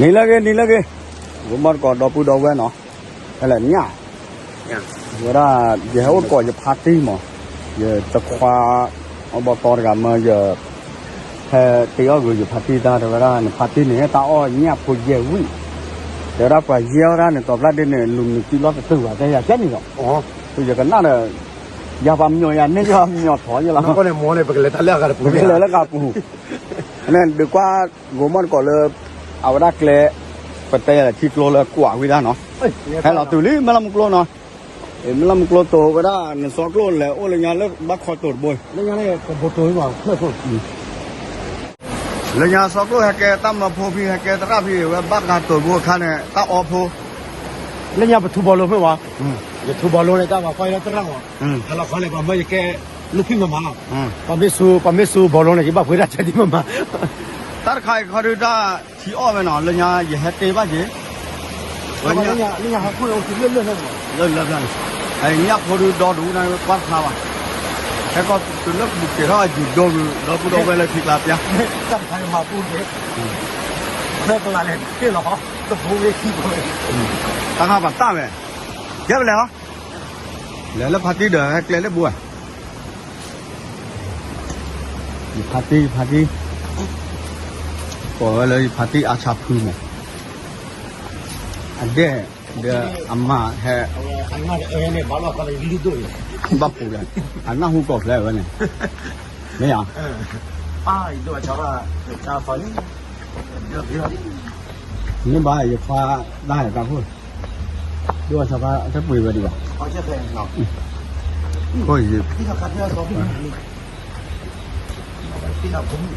နံၤလၢဂ့ၤ နံၤလၢဂ့ၤ, ဂီၤမီၢ်တကိးဒီပုၢ်ဒီဝဲၢ်နီၤ, ဟဲလၢညၣ်, ဝဲဒၣ် ယဟဲအိၣ်တကိးယဖါတံၢ်မး, ယတခွါ အဘီကီတဂၤမၢယ ဟဲတ့အီၣ်ဂ့ၤယဖါတံၢ်တၢ် တဲဝဲဒၣ် နဖါတံၢ်န့ၣ် ဟဲတၢ်အီၣ်ညၣ်ဖိယဲၢ်ဝံၣ်, တဲဝဲဒၣ်ပှၤယဲၢ်အီၣ်တၢ်န့ၣ် တီၤဖျၢၣ်ဒ်န့ၣ် လူၤနုာ်စုလီၢ်တတုၤဘၣ် တဲယၤကဲန့ၣ်လီၤ, ယကနၣ်ဒီး ယၤပှၤမညီယၤန့ၢ်ယၤမညီထီယလီၤ, ပကလဲၤလၢဂၤပူၤ, န့ၣ်ဒုးကွၢ် ဂီၤမီၢ်တကိးလၢ အဝဲဒၣ်ကျဲ ပတဲယၤလၢထံကျိလၢကွၢ်ဝံၤဒၣ်နီၤ, ဟဲလီၤတုၤလံ မဲၢ်လီၤမူကျိနီၤ, မဲၢ်လီၤမူကျိတိၤဝဲဒၣ် နစီကျိၣ်လဲၤအိၣ်လၢညါလၢဘၣ်ခီတိၤတဘိ, လၢညါစီကျိၣ်ဟဲကဲတၢ်မၢဖိဖံ ဟဲကဲသရၣ်ဖံ ဝဲဘၣ်ဂၤတိၤတဘိအခါန့ၣ် တၢ်အီဖိ, လၢညါပထူဘီလိမ့ၢ်ဝဲ, ယထူဘီလိန့ၣ် တၢ်မၤကွၢ်လၢသရၣ်မး, ဟဲလီၤခီန့ၣ် ပှၤမၢယကဲ လူၤဖံမမးလီၤ, ပမ့ၢ်ဆူ ပမ့ၢ်ဆူဘီလိန့ၣ် ယဘၣ်ပှ့ၤတၢ်ဆဲးဒံးမမး, တၢ်တခါအံၤခီဒုးတၢ်ထံအီၣ်ဝဲနီၤ လၢညါ ယဟဲတ့ဘၣ်က့ၤ လၢညါဟးခိၣ်န့ၣ်အိၣ်တုၤလၢလၢာ်လၢာ်, လၢလၢာ်ဖျၢၣ်န့ၣ်, ညၣ်ဖိဒုးဒီဒူၣ်နၤကွၢ်တဖျါဘၣ်, ဟဲကီတုၤလၢကပူၤကဲၤထီၣ်အယုၢ်ဒိၣ်ဂုၢ် ဒီပုၢ်ဒီဝဲၢ်လၢထံကျါပျါ, တၢ်တခါအံၤမၤပူၤက့ၤ, ဖဲကလးလဲၣ်တ့ၢ်လီၤ, တဘိဝဲခံဘိဝဲ, တၢ်ခါပာ်တၢ်ဝဲ, ကဲပလဲၤဟီ, လဲၤလၢဖါတံၢ်ဒီးဟဲကျဲလၢဘိဧါ ယဖါတံၢ် ယဖါတံၢ်, ကိးဝဲလၢယဖါတံၢ်အါဆါဖုမး, အဒဲၣ်ဒီးအမါဟဲ, ဘၣ်ပူၤဒီး, အနၢ်ဟူကိးဖျဲးဝဲန့ၣ်, မ့ၢ်ဧါ, မ့ၢ်ဘၣ်ယခွါတၢ်ဟဲတၢ်ခိၣ်, ဒိၣ်အဆါဖါတပှ့ၤဝဲဒံးဘၣ်, ခိၣ်ယံၤ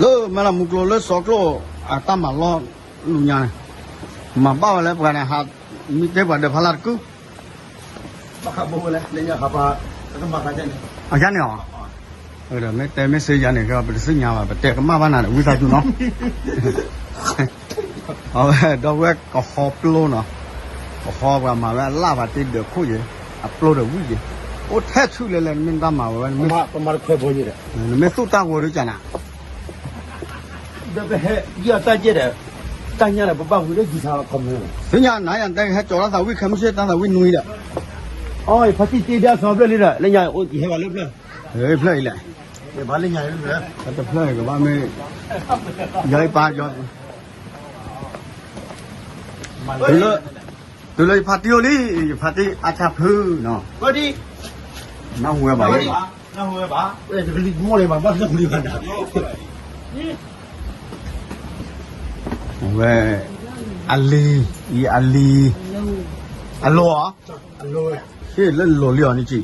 လၢမဲၢ်လီၤမူကျိလၢစီကျိၣ် အတၢ်မၤလီၢ်လူညါန့ၣ်, မၤဘၣ်ဝဲလၢပှၤန့ၣ် ဟးမံတဲပှၤဒီးဖးလၢ်တကု, အယါန့ၣ်အီၤ, မ့ၢ်တဲမ့ၢ်စ့ယါန့ၣ် ပတသ့ၣ်ညါဘၣ် ပတဲကမၣ်ဘၣ်နၤဒီး ဝံသးစူၤနီၤ အဝဲဒီပုၢ်ဝဲၢ်ကဟီပျိနီၤ, ကဟီပှၤမၤဝဲအလၣ်ပှၤတ့ဒၢးခိၣ်ယဲ, အပျိဒီးဝံၣ်ယဲ, အိၣ်ထဲဆူလဲၣ်လဲၣ် နမ့ၢ်တၢ်မၤဝဲဝဲ, နမ့ၢ်သူၣ်တၢ်ဂီၤဒုးကနၤ, ဒီးပဟဲယီၢ်တၢ်ကဲဒီး, တၢ်ညါဒီးပဘၣ်ဝံၤလၢယံၤဆါခီမ့ၢ်, သ့ၣ်ညါနၤယၤတဲဟဲကၠီၤတၢ်သးဝံၣ်ခဲမုၢ်ဆ့ၣ်တၢ်သးဝံၣ်နွံဒီး, အဖါတံၢ်တ့ဒၣ်စီဖျၢၣ်လံဒီး လၢညါအိၣ်ယဟဲဘၣ်လၢဖျၢၣ်, ဖျၢၣ်အံၤလဲၣ်, တဖျၢၣ်ကဘၣ်မ့ၢ်, ယီၤအံၤပၢ်ယီၤ, တုၤလၢယဖါတံၢ်အိၣ်လံ, ယဖါတံၢ်အါဆါဖုနီၤ, နၢ်ဟူဝဲဘၣ်, ဝဲ, အလံၤ, အံၤအလံၤ, အလိၤဧါ, ဟ့ၣ်လၢလိၤလံအီၤန့ၣ်ကံ,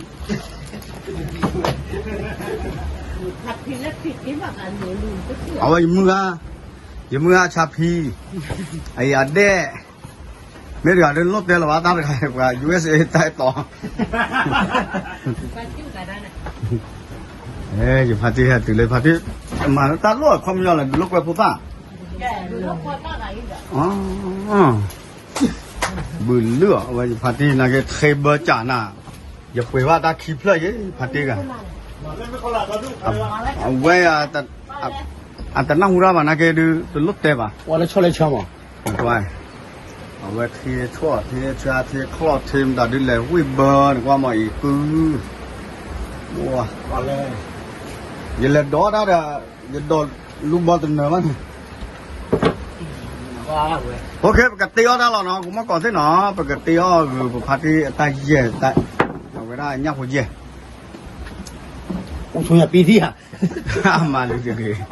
အဝဲယမုၢ်ဂၤ, ယမုၢ်ဂၤအဆါဖံ, အံၤအဒဲၣ်, မ့ၢ်တဂၤဒ်လိၣ်တဲလီၤဘၣ်တၢ်တဂၤပှၤ ယူအ့ၣ်စ့ တၢ်အဲၣ်တီ, ယဖါတံၢ်ဟဲတုၤလၢဖါတံၢ်, မၤတၢ်လိၣ်အခီပညီလၢဒုးလိၣ်ကွဲဖိသၣ်, ဘုလုၢ်အီၤ အဝဲယဖါတံၢ်နာ်က့ ဃ့ဘၢကၢ်နၤ, ယပှ့ၤဘၣ်တၢ်ခံဖျၢၣ်ယဲ ဖါတံၢ်ဂၤ, အဝဲ အတနၢ်ဟူတၢ်ဘၣ်နာ်က့ဒုး တလိၣ်တဲဘၣ်, ပှၤလၢဆီၣ်လၢဆါမး, အဝဲထံဆီၣ်ထံဆါထံချီၣ်ထံမတၤဒုးလဲၤဝံၣ်ဘၢန့ၣ်ကွၢ်မးအံၤကု, ယလဲၤဒိးတၢ်ဒီး ယဒိးလူဘီတနၢၤဘၣ်န့ၣ် ပကတ့အီၣ်တၢ်လီၤနီၤ ကမီၢ်ကီးသ့ၣ်နီၤ ပကတ့အီၣ်ဂုာ်ပဖါတံၢ်အတၢ်ယဲၢ်, အဝဲဒၣ်ညၣ်ဖိယဲၢ်, အိၣ်ဆိယၤပံသံဧါ, မၤလၢတဂ့ၤ,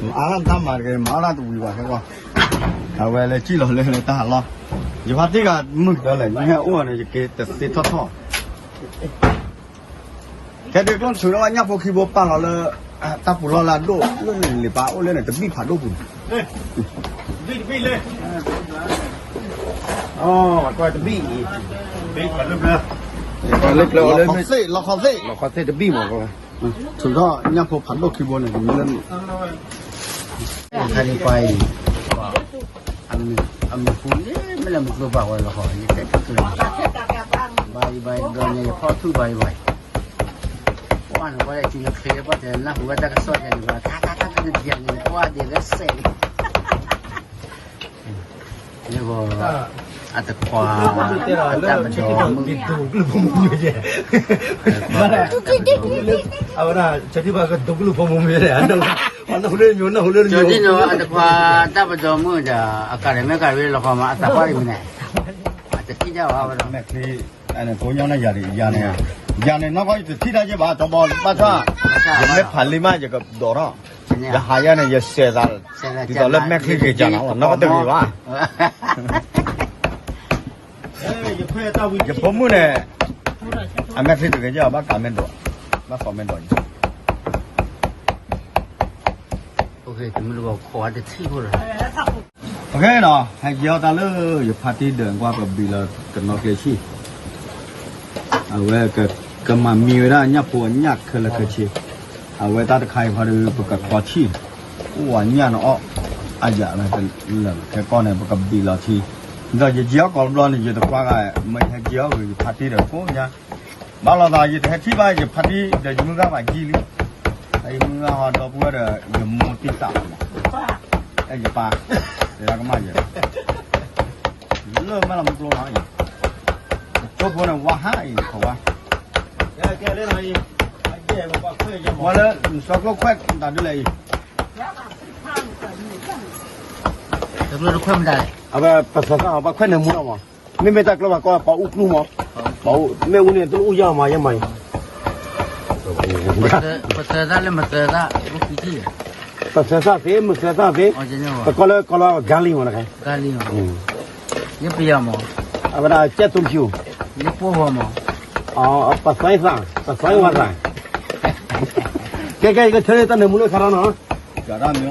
မၤအါတၢ်မၤတဂ့ၤ မၤအါတၢ်တဝံၤဘၣ်ခဲကီၢ်, အဝဲလၢစံၣ်လီၤလၢလၢတၢ်ဟးလီၢ်, ယဖါတံၢ်ဂၤမုၢ်ဒီးလဲၣ် ယဟဲအိၣ်န့ၣ် ယက့ၤတသ့ထီၣ်ထီၣ် ခဲဒုးကျိၣ်ဆူၣ်လၢညၣ်ဖိခံဘိပာ်လီၤလၢ တၢ်ပူၤလီၢ်လၢအဒိၣ်လၢလံာ်ပာ်အိၣ်လၢန့ၣ် တဘံၣ်ဖးဒိၣ်ပူၤန့ၣ်, တဘံၣ်လၢ, တဘံၣ်အံၤ, လီၤခီသ့ၣ် လီၤခီသ့ၣ်တဘံၣ်မး, ဆူၣ်ထီၣ်ညၣ်ဖိဖးဒိၣ်ခံဘိန့ၣ် တမံၤလၢန့ၣ် ခါဒံးပှၤအံၤ, အမ့ၢ်ပူၤန့ၣ် မ့ၢ်လၢမုၢ်ကျိၤဘၣ်ဝဲလီၤဃီ ယတဲတကျၢၤ, ဘၣ်ယဘၣ်ဒီးန့ၣ် ယဖီၣ်ထူၣ်ဘၣ်ယဘၣ်, ပှၤန့ၣ် ပှၤလဲၤစုလၢချ့ ပှၤတဲနၢ်ဟူဝဲတၢ်ကစီၣ်ယၤန့ၣ် ပှၤခါခါခါခါန့ၣ် ပှၤဒ်လၢစဲးန့ၣ် ယဂီၢ် အတခွါ အတၢ်ပဒိၣ်မုၣ် အဝဲဒၣ် ဆၢထံၣ်ဘၣ်ကဒိးကလုၢ်ဖိမုၣ်ယဲၢ် နၢ်ဟူလၢညိ နၢ်ဟူလၢညိ ကၠီၤဒံၣ်နီၤ အတခွါ တၢ်ပဒိၣ်မုၣ်ဒီး အကၤန့ၣ်မ့ၢ်ကၤရ့လီၤဃီမး အသးပှၢ်တမံၤန့ၣ် အတထံၣ်ဒၣ်ဝဲဘၣ်ဒီး မဲာ်ချံ အန့ၣ်ကိးညီန့ၣ်ယၤဒံး ယၤန့ၣ် ယၤန့ၣ် နီၢ်ကီၢ်ယတထံၣ်တၢ်ယဲၢ်ဘၣ် ကၠီဘီ ဘၣ်ဆၣ် ယမ့ၢ်ဖးလံမး ယကဒိးထီၣ် ယဟးယၤန့ၣ် ယစဲးသး ဒ်သိးလၢမဲာ်ချံက့ၤကၤနီၤ နီၢ်ကီၢ်တဂ့ၤဘၣ် ယဖိမုၣ်န့ၣ် အမဲာ်ချံတဂ့ၤယဲၢ် ဘၣ်ကၤမ့ၢ်ဒိး ဘၣ်စီၤမ့ၢ်ဒိး တမုၢ်တဂီၤခိးဝဲတထံၣ်ဖိလီၤ. အဃိနီၤ ဟဲကဲအီၤတၢ်လၢ ယဖါတံၢ်ဒၢးကွၢ်ပဘံၣ်လီၤတနီၤကျဲဆံၣ် အဝဲကမၤမံဝဲဒၣ်ညၣ်ဖိအညၣ်ခဲလၢာ်ခဲဆ့ အဝဲတၢ်တခါအံၤခီဒီး ပကခီဆံၣ် အိၣ်အညၣ်နအီၣ် အယၤလၢ ခဲကီၢ်န့ၣ် ပကဘံၣ်လီၤထံ ဒီးယကဲအီၤကိးဘျီန့ၣ် ယတကွၢ်ဂၤ မ့ၢ်ယဟဲကဲအီၤဂ့ၤ ယဖါတံၢ်ဒီးကိးညါ ဘၣ်လီၤသး ယတဟဲထံၣ်ဘၣ် ယဖါတံၢ်ဒီးယမုၢ်ဂၢ်ဘၣ်ကံလံ ယမုၢ်ဂၢ်ဟီဒီပုၢ်ဝဲၢ်ဒီး ယမိၢ်တံၢ်သးလီၤ အဲၣ်ယပၢ် တဲဒၣ်ကမၣ်ယဲ လၢမ့ၢ်လီၤမူကျိလီၤအံၤ ကၠိဖိန့ၣ် ဝါဟးအံၤ ခီဝါ ဝဲလၢ စီကျိခွဲးတၢ်ဒ်လဲၣ်အံၤ တခွဲးမတၤလဲၣ် အဝဲပသၢသၣ် ပခွဲးန့ၣ်မူလီၤမး မ့မ့ၢ်တၢ်ကျိဘၣ်ကီ ပှၤအူကျူမး ပှၤအူ မ့ၣ်အူန့ၣ် တလိၣ်အူယၢ်မး ယဲမးအံၤ ပသၢသၣ်လၢမသၢသၣ် ပသၢသၣ်သ့ မသၢသၣ်သ့ ပကီလၢကီလီၤ ဂါလံမး ဂါလံမး ယပယီၤမး အဝဲဒၣ်ကဲသိဖၠူ ယပိၢ်ဃီမး ပသွဲသၣ် ပသွဲဝါသၣ် ကဲကဲ ယကထၢလၢတၢ်နၢမူလၢခါထီၣ်နီၤ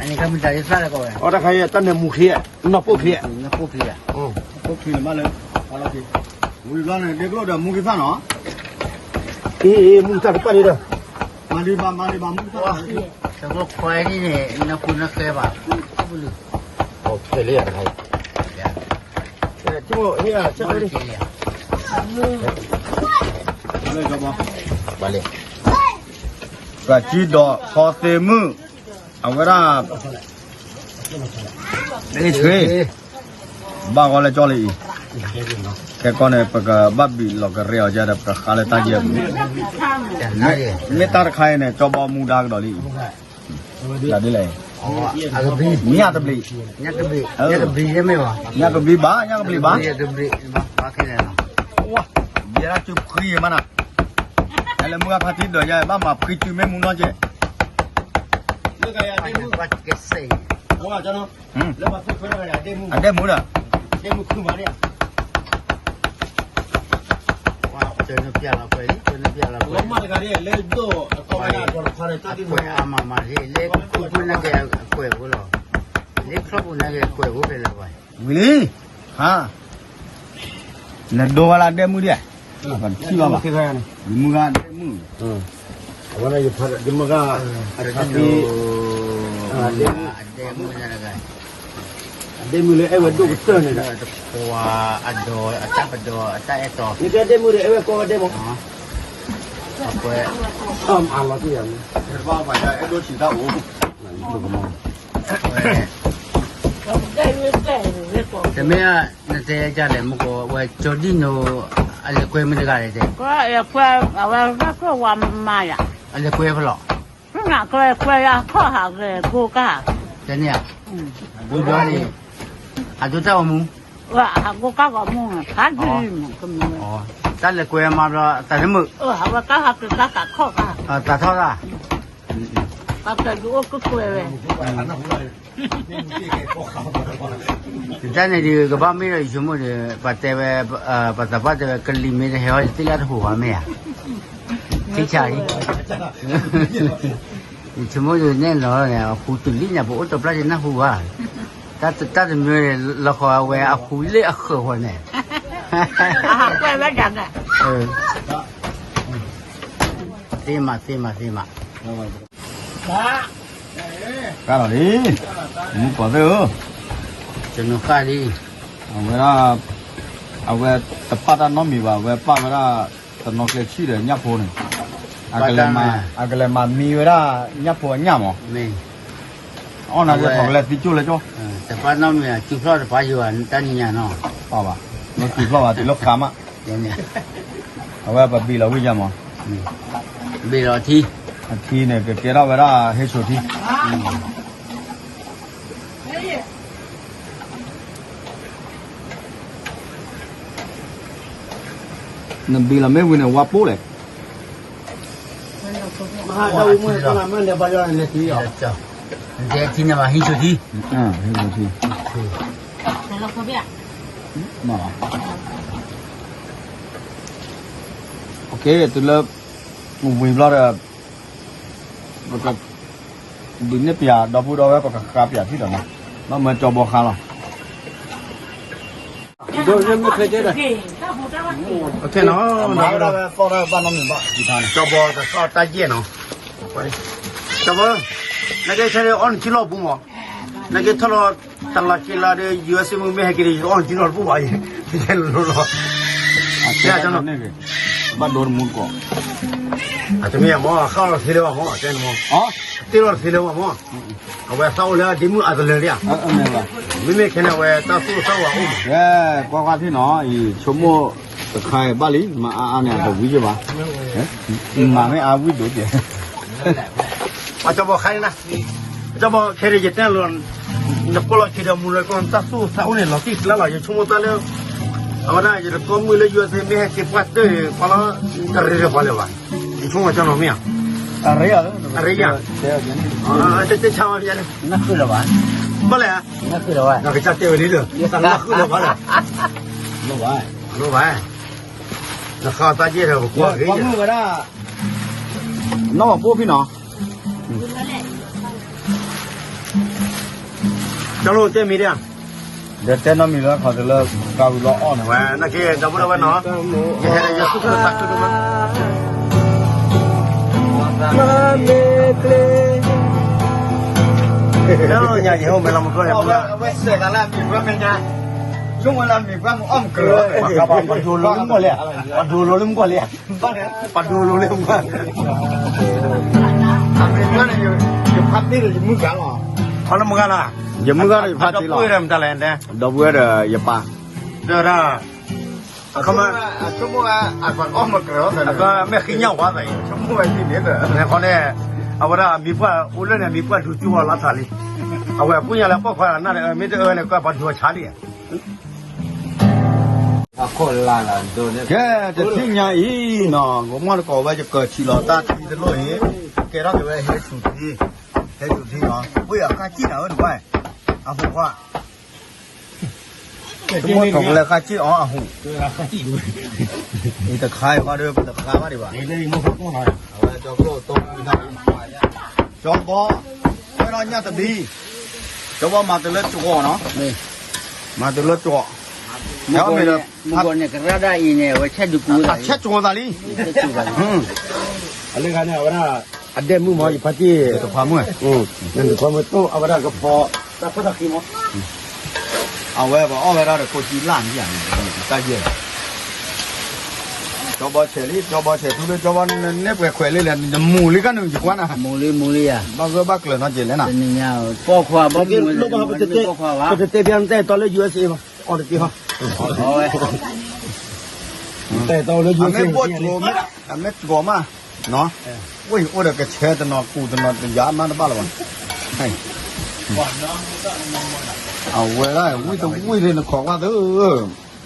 အန့ၣ်ကမတၤယသၣ်လၢကီဝဲ အတၢ်ခါယဲ တၢ်နၢမူချံ နီၢ်ပိၢ်ချံ နီၢ်ပိၢ်ချံ ပိၢ်ချံန့ၣ်မးလၢ ဝံၤဘျီန့ၣ် ဒ့ကျိၣ်ဒီးမူကသၣ်နီၤ အ့ မူကသၣ်ကပၣ်လံဒီး မၤလံဘၣ် မၤလံဘၣ် မူကသၣ် တၢ်ကျိခွဲးဒ်န့ၣ် နၢ်ပူၤနၢ်ဃဲဘၣ် ပူၤလံ ခဲလၢာ်တခါ ဘၣ်လဲၣ် ပှၤကံဒီးခီသ့မုၣ် အဝဲဒၣ် ဆှ့ ဘၣ်ဂီၤလၢကၠီလံအံၤ ခဲကီၢ်န့ၣ် ပကဘၣ်ဘံၣ်လီၤကရဲအီၤကဒီး ပကဃါလၢတၢ်ယဲၢ်ပူၤ မ့ၢ်တၢ်တခါအံၤန့ၣ် ကၠီဘီမူဒါကဒီးလံအံၤ ဒ်လဲၣ် ညၣ်တဘျံး ညၣ်ကဘျံးဘၣ် ညၣ်ကဘျံးဘၣ် ယဲဒၣ်စုဖှံမးနၤ အဲလၢမုၢ်ဂၢ်ဖါတံၢ်ဒီးယဲ ဘၣ်မၤဖှံစုမ့ၢ်မူနီၢ်ကဲ အဒဲမူဒီး ဝံၤလံ ဟါ နဒိဝဲလၢဒဲမုၣ်ဒံးဧါ ပထံၣ်ဘၣ်ဘၣ် ယမုၢ်ဂၤဒဲမုၣ် ယမုၢ်ဂၤ အဒဲမုၣ်လၢအဲၣ်ဝဲဒိၣ်ကတၢၢ်န့ၣ်ဒီး တခွါအဒိး အတၢ်ပဒိး အတၢ်အဲၣ်တီ နကဲဒဲမုၣ်ဒီး အဲၣ်ဝဲကိးဝဲဒဲမး အလီၤတံၢ်ယၤန့ၣ် အဲၣ်ဒိးဆံးတၢ်အိၣ် တမ့ၢ် နတဲယၤလဲၣ် မ့ၢ်ကီး ဝဲကၠီဒံၣ်နိ အလဲၤကွဲမုၢ်တဂၤလဲၣ်တဲ အဝဲကွဲဝဲမါယၤ အလဲၤကွဲဖဲလဲၣ် နကွဲကွဲယၤခီၣ်ဟးဂဲၤကိးကါ တန့ၣ်ဧါ ဝံၤဘျီန့ၣ် ဟးဒိတၢ်ဂီၤမူ ဟးကိးကါဂီၤမူ ဖးဒိၣ်မး တၢ်လဲၤကွဲမါဘျီ တၢ်လၢမုာ် အဝဲကါဟးက့ၤကါကးခီၣ်ကါ တၢ်ထီၣ်တၢ် ပှၤကဲယအိၣ်ကကွဲးဝဲ တၢ်န့ၣ်ဒုး ကဘၣ်မ့ၢ်ဒီးယဆိကမိၣ်ဒီး ပှၤတဲဝဲ ပှၤသးပှၢ်တဲဝဲ ကလံၤမ့ၢ်တဟဲဟီၣ် ယသ့ၣ်လၢတဟူးဘၣ်မ့ၢ်ဧါ ထံဆးအံၤ ယဆိကမိၣ်ဒုးနဲၣ်လီၤန့ၣ် အဟူတုၤလံန့ၣ် ပအိၣ်တပျၢ်ယနၢ်ဟူဘၣ် တၢ်တမံၤန့ၣ် လီၤဃီအဝဲအဟူလၢအဃၢၤဃီန့ၣ် ကွဲးဝဲဒၣ်န့ၣ် သ့မးသ့မးသ့မး ကၢ်လီၤလံ မူကီၢ်သ့ၣ်ဧၢ တနုၤဃၣ်လံ အဝဲဒၣ် အဝဲတပာ်တၢ်နီတမံၤဘၣ် အဝဲပာ်ဝဲဒၣ် တနီၤကျဲဆံၣ်ဒီးညၣ်ဖိန့ၣ် အကလဲၤမၤမံဝဲဒၣ်ညၣ်ဖိအညၣ်မး မ့ၢ် အီၣ်နၤလၢထီၣ်ကလဲၤသံကၠိၣ်လၢကၠိၣ်, တပှၢ်နီတမံၤ စုဖျီၣ်တပှၢ်ယိာ်ဘၣ် တၢ်နံၤညါနီၤ, အီၣ်ဘၣ်, မ့ၢ်စုဖျီၣ်ဘၣ် တုၤလၢဃါမး, အဝဲပဘံလီၤဝံၣ်ယါမး, ဘံလီၤထံ, အထံန့ၣ် ကကဲထီၣ်ဝဲဒၣ်ဟ့ၣ်ဆိးထံ နဘံလီၤမ့ၢ်ဝံၤန့ၣ် ဝါပိၢ်လဲၣ်, မ့ၢ်န့ၣ်ဘၣ်ယီန့ၣ်ထံ, ထံန့ၣ်ဘၣ်ဟံးဆူၣ်ထံ, ဟံးဆူၣ်ထံ, မ့ၢ်, တုၤလၢ, ဝံၤဘျီဒီး ပကဒုးနဲၣ်ပၠးဒီပုၢ်ဒီဝဲၢ် ပကဃါပၠးထံၣ်ဒီးနီၤ, ဘၣ်မၢကၠီဘီဃါလီၤ. ကၠီဘီကဃါတၢ်ယဲၢ်နီၤ, ကၠီဘီကဃါတၢ်ယဲၢ်နီၤ, ကၠီဘီ, နကဲဆၢအီၣ်နထံလီၢ်ပူၤမး, နကဲထီၣ်လီၤတလးက့လါဒီး ယူအက်စ့ မ့ၢ်ဟဲက့ၤဒီး ယအီၣ်နထံလီၢ်တပူၤဘၣ်အံၤ, ယဲလိၤလိၤလီၤ, ဘၣ်ဒိတမူတကိး, အတမ့ၢ်မ့ၢ် ဃၣ်လီၤတသ့လၢၤဘၣ်မ့ၢ်, တဲနမ့ၢ်, တ့လီၤတသ့လၢၤဘၣ်မ့ၢ်, အဝဲသးအိၣ်လၢဒ့မုၣ်အတလၢၤလံဧါ, မ့မ့ၢ်ခဲန့ၣ် အဝဲတၢ်သူၣ်အိၣ်သးအိၣ်အအိၣ်မး, ကွၢ်ကွၢ်ထံၣ်နီၤ, ယဆိကမိၣ်တခါအံၤဘၣ်လံ, မၤအါအါန့ၣ် အတဝံၤယဘၣ်, မၤမ့ၢ်အါဝံၣ်ဒိၣ်ကဲ, အကၠီဘီခါန့ၣ်, အကၠီဘီခဲန့ၣ် ယတဲလီၤ, နကွၢ်လီၤခံဒီးမူလၢကီၢ် တၢ်သူၣ်အိၣ်သးအိၣ်န့ၣ် လီၤတံၢ်ကျါလီၤ, ယဆိကမိၣ်တၢ်လၢ အဝဲဒၣ် ယတကိးမုၣ်လၢ ယူအက်စ့ မ့ၢ်ဟဲက့ၤပှၢ်တၢၢ် ပှၤလီၤ တရ့ရ့ပှၤလၢၤဘၣ်, ယဆိကမိၣ်ကၠီနီၤမ့ၢ်ဧါ, အရ့ယါ, တဆါဝဲယါန့ၣ်, ဘၣ်လဲၣ်, ကစၢ်တဲဝဲလံဒီး နဃုလၢၤဘၣ်လဲၣ်, လိၣ်ဘၣ်, နဃုသးယဲၢ်ဒီး ပကွၢ်က့ၤ ဝဲဒၣ် နီၢ်မၤပိၢ်ဖံနီၤ, ကၠီလိတဲမံၤဒၣ်, ဒီးတဲနီတမံၤလၢခီတလၢ ကါဝံၤလီၤအီၣ်န့ၣ်ဝဲ နက့ၤဒီပုၢ်ဒီဝဲၢ်နီၤ, ယဟဲဒီးယသူၣ်ခုသးခုဒိၣ်မး, မ့ၢ်ကျဲ, ညါယဟဲအိၣ်မဲလီၤမူကီၢ်ယၤ, အဝဲစဲးသးလၢအမံၤပှၢ်မဲာ်ညါ, ဆိကမိၣ်လၢအမံၤပှၢ်မုၢ်အီၣ်မ့ၢ်ကြၢး, ပှၤဒိလိၤလၢမုၢ်ကီၢ်လံ, ပှၤဒိလိၤလၢမုၢ်ကီၢ်လံ, ပှၤဒိလိၤလၢမုၢ်ကီၢ်, အမ့ၢ်ဘျီန့ၣ် ယဖးတ့ၢ်ဒီးယမုၢ်ဂၤလီၤ, ဖးလၢမုၢ်ဂၤလီၤ, ယမုၢ်ဂၤဒီးယဖးတ့ၢ်လီၤ, ဒီပုၢ်ဝဲၢ်ဒီးယပၢ်, ဒီးဒၣ်, အခီမ့ၢ်, အဆိကမိၣ်, အမ့ၢ်ဃံညါ, ဆိကမိၣ်ဝဲန့ၣ်, န့ၣ်ဃီန့ၣ်, အဝဲဒၣ်မံၤပှၢ်အိၣ်လၢန့ၣ် မံၤပှၢ်ဒုးကၠိအီၤလၢထးလံ, အဝဲအပုၢ်ညါလၢပိာ်ခွါနၢ်ဒီး မ့ၢ်တအၢန့ၣ် ကပှၤဒုးအီၤဆါလံ ကဲ, တထံၣ်ညါအံၤနီၤ, ဂီၤမီၢ်တကိးဝဲ ယကၢၢ်ဆံးလီၤတၢ်ထံတလိၣ်အံၤ, ကဲထီၣ်က့ၤဝဲဟဲဆူၣ်ထံ, ဟဲဆူၣ်ထံနီၤ, ဝ့ၢ်အကါစံၣ်နၤဧၢတပှၢ်, အဟူးခွါ, တမ့ၢ်ထီၣ်ကလဲၤဃါစံၣ်အီၤအဟူး, အံၤတခါအံၤဃီဒီး ပတဃါဘၣ်ဒံးဘၣ်, အဝဲကၠီဘီ, ကၠီဘီ, ဝဲဒီးညၣ်တဘံ, ကၠီဘီမၤတလၢကၠီနီၤ, မၤတလၢကၠီ, မ့ၢ်ဒီး, မ့ၢ်ကရၢဒၣ်အံၤန့ၣ် အဝဲဆဲးဒုးကူ, အဆဲးကၠီသးလံ, အလၢဂၤန့ၣ် အဝဲဒၣ်, အဒဲမုၣ်မ့ၢ်ယဖါတံၢ်, တခွါမုၣ်, တခွါမုၣ်တိၢ်အဝဲဒၣ်ကဖီ, တၢ်ဖီၣ်တၢ်ဃံမ့ၢ်, အဝဲပအီၣ်ဝဲဒၣ်ဒီးကိးကံလၢ်မ့ၢ်ဧါ, တၢ်ယဲၢ် ကၠီဘီဆဲးလံ, ကၠီဘီဆဲး ထူလၢကၠီဘီန့ၣ်ပှဲၤခွဲးလံလဲၣ်, နမူၤလံကၢ်နုာ်ယကွၢ်နၤ, မူၤလံ မူၤလံယၤ, ဘၣ်ဂၢၢ်ဘၣ်ကျၢၤနီတစဲးလဲၣ်နၤ, ပိာ်ခွါဘၣ်မူၤ, ပတတဲပျၢ်နတဲတီလၢ ယူအက်စ့ ဘၣ်, အီၣ်တက့ၢ်ဟီ, တဲတီလၢ ယူအက်စ့ အမ့ၢ်ဘီၣ်ကိၤမး, အမ့ၢ်ကိၤမး, ဝ့ၢ်အိၣ်ဒီးကဆဲတနီၤ ကူၣ်တနီၤ တယၤမးတဘၣ်လၢၤဘၣ်, အဝဲဒၣ် ဝံၣ်တဝံၣ်လၢနခိးကွၢ်သု,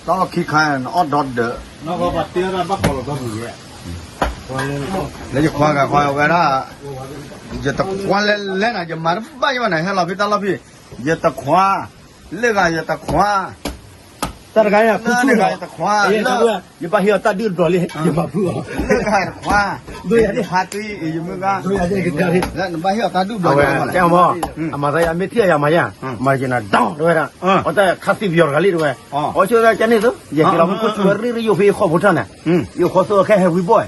တၢ်အီၣ်ခံခါ နအီၣ်ဒီဒၢး, လၢယခွါဂၤခွါဝဲဒၣ်, ယတခွါလဲၤလဲၤနၤ ယမၤတဘၣ်ယဘၣ်နၤ ဟဲလီၤဖဲတၢ်လီၢ်ဖဲ, ယတခွါ, လၢဂၤယတခွါ, တၢ်တခါယၤ လၢဂၤယတခွါ, ယဘၣ်ဟ့ၣ်အီၤတၢ်ဒုၣ်တဘျီလံ ယမၤဖုးအီၤ, လၢဂၤယတခွါ, ယမုၢ်ဂၤ, နဘၣ်ဟ့ၣ်အီၤတၢ်ဒုၣ်တဘျီ, အမၤသးယၤမ့ၢ်ထံၣ်ယၤမၤယၤ, မၤယနၤဒီတဝဲဒၣ်, အတၢ်ခါသံပယီၤတဂၤလံတဝဲ, အီၤဆိကမိၣ်ကန့ၣ်သိး ယဟ့ၣ်လီၤမူခိၣ်ထူဝဲရ့ရ့ယိာ်ဖဲယခီၣ်ဖိထၢၣ်န့ၣ်, ယခီၣ်သိခဲဟဲဝံဘီၣ်,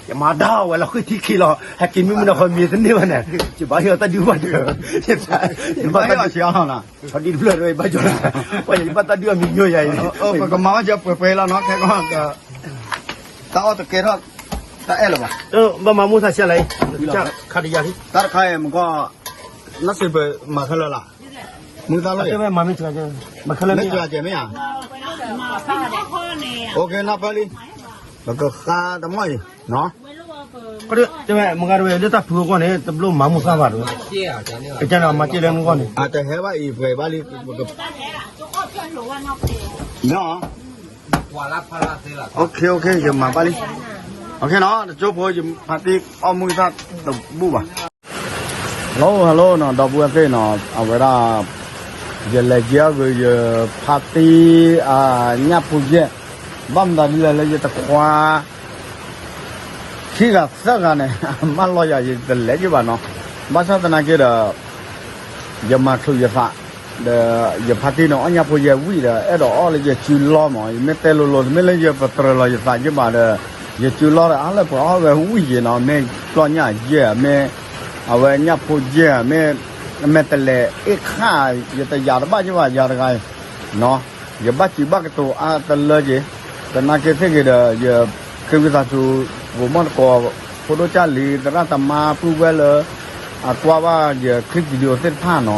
ယမၤဒါဝဲလီၤဃုထံခံလီၤ ဟဲက့ၤမုၢ်မုၢ်နီၢ်ဃီမ့ၢ်တန့ၢ်ဘၣ်န့ၣ်, ယဘၣ်ဟ့ၣ်အီၤတၢ်ဒုၣ်ဘၣ်ဒၢး, ယဘၣ်ဟ့ၣ်အီၤဆံးအီၤလီၤ, ဖီဒံတဖျၢၣ်တဝဲ ယဘၣ်ကၠီလီၤ, ပှၤယဘၣ်တၢ်ဒုၣ်အမံၤညိယၤအံၤ, ပကမၤဘၣ်ကၠီပှဲၤပှဲၤလီၤနီၤ ခဲကီၢ်, တၢ်အီၣ်တကဲထီၣ်, တၢ်အဲၣ်လၢၤဘၣ်, ဘၣ်မၤမူသးဆံးလၢအံၤ, ခါတယၤလံ, တၢ်တခါအံၤမ့ၢ်ကီၢ်, နစံးပမၤခဲလၢာ်လီၤ, မုၢ်သၣ်လီၤ, မ့ၢ်စှၤကဲမ့ၢ်ဧါ, နပၢ်လံ, ပကဃါတမီၢ်အံၤ, တဲဝဲမုၢ်ဂၤတဝဲ လၢတၢ်ဖုအဂီၢ်န့ၣ် တဘျီမၤမုၢ်သၣ်ဘၣ်တဝဲ, ကကန့ၣ်မၤက့ၤလၢမုၢ်ဂီၢ်န့ၣ်, အတဟဲဘၣ်အံၤပှဲၤဘၣ်လံ, ယမၤဘၣ်လံ, တကၠိဖိယဖါတံၢ်အီၣ်မုၢ်သၣ်တဘူၣ်ဘၣ်, hello hello နီၤ ဒီပုၢ်ဝဲၢ်သ့ၣ်နီၤ အဝဲဒၣ် ယလဲၤက့ၤအီၣ်ဂ့ၤယဖါတံၢ် အညၣ်ဖိယဲၢ်, ဘၣ်မတၤဒ်လဲၣ်လၢယတခွါ ခံဂၤသၢဂၤန့ၣ် အမၢလီၤယၤ ယတလဲၤက့ၤဘၣ်နီၤ, ဘၣ်ဆၣ်သနာ်က့ဒီး ယမၤချုးယသး ဒီးယဖါတံၢ်န့ၣ် အီၣ်ညၣ်ဖိယဲၢ်ဝံၣ်ဒီး အဲၣ်ဒိးအီၣ်လၢယစုလီၢ်မး, ယမ့ၢ်တဲလိၤလိၤ တမ့ၢ်လၢယပတြၢၤလီၤယသးက့ၤဘၣ်ဒီး ယစုလီၢ်ဒီး အါလၢပှၤအီၣ်ဝဲဝံၣ်ယဲၢ်နီၤ, မ့ၢ်ပျီညၣ်ယဲၢ် မ့ၢ် အဝဲညၣ်ဖိယဲၢ် မ့ၢ် မဲာ်တလဲၤအ့ၣ်ခၣ် ယတယာ်တဘၣ်က့ၤဘၣ်ယၤတဂၤအံၤ နီၤ, ယဘၣ်စံးဘၣ်ကတိၤအါတလၢက့ၤ, သနာ်က့သ့ၣ်ဂ့ၤဒီး ယဃ့ဝံသးစူၤ ဂိၤမီၢ်တကိး ဖိဒိၣ်ကၢ်လံၤ သရၣ်သမါပုၢ်ဝဲၢ်လၢ အကွၢ်ဘၣ်ယ clip video သ့ၣ်တဖၣ်နီ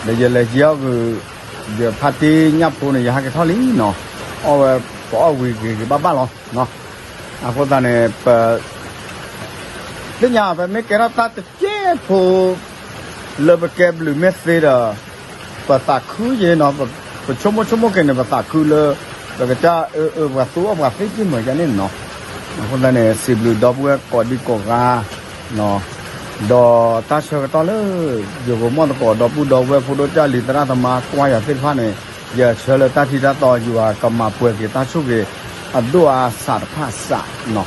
ၤ, ဒီးယလဲၤက့ၤအီၣ်ဂ့ၤ ယဖါတံၢ်ညၣ်ဖိန့ၣ် ယဟးက့ၤထီၣ်လံနီၤ, အီၣ်ဝဲ ပအီၣ်ဝံၤဂ့ၤဂ့ၤဘၣ်ဘၣ်လီၤ. အဃိသတးန့ၣ် ပ သ့ၣ်ညါ ပမ့ၢ်ကဲထီၣ်တၢ်တကဲဖိ လၢပကဲဘျုးမ့ၢ်သ့ဒီး ပသးခုက့ၤနီၤ, ပဆိကမိၣ်ဆိကမိၣ်က့ၤန့ၣ် ပသးခုလၢ ပကစၢ်အၢအၢပှၤသူအီၣ်ပှၤသ့က့ၤမုာ်ကန့ၣ်နီၤ, အဃိသတးန့ၣ် စံးဘျုးဒီပုၢ်ဝဲၢ်ကိးဒံကိးဂၤ ဒီးတၢ်ဆၢကတီၢ်လၢ ယဂိၤမီၢ်သကိး ဒီပုၢ်ဒီဝဲၢ် ဖိဒိၣ်ကၢ်လံၤ သရၣ်သမါ ကွၢ်ယၤသ့ၣ်တဖၣ်န့ၣ် ယဆၢလၢတၢ်ထံတၢ်တီ ယွၤကမၤပှဲၤက့ၤတၢ်ဆိၣ်ဂ့ၤ အဒိၣ်အါစးတဖၣ်စးနီၤ,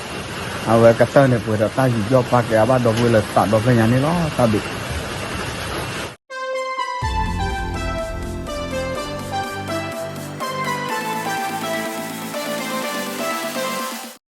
အဝဲကတၢၢ်န့ၣ် ပှဲၤဒီးတၢ်ယူးယီၣ်ပာ်ကဲအါဘၣ်ဒီပုၢ်ဝဲၢ်လၢသးဒီဖျၢၣ်ညါန့ၣ်လီၤ. တၢ်ဘျုး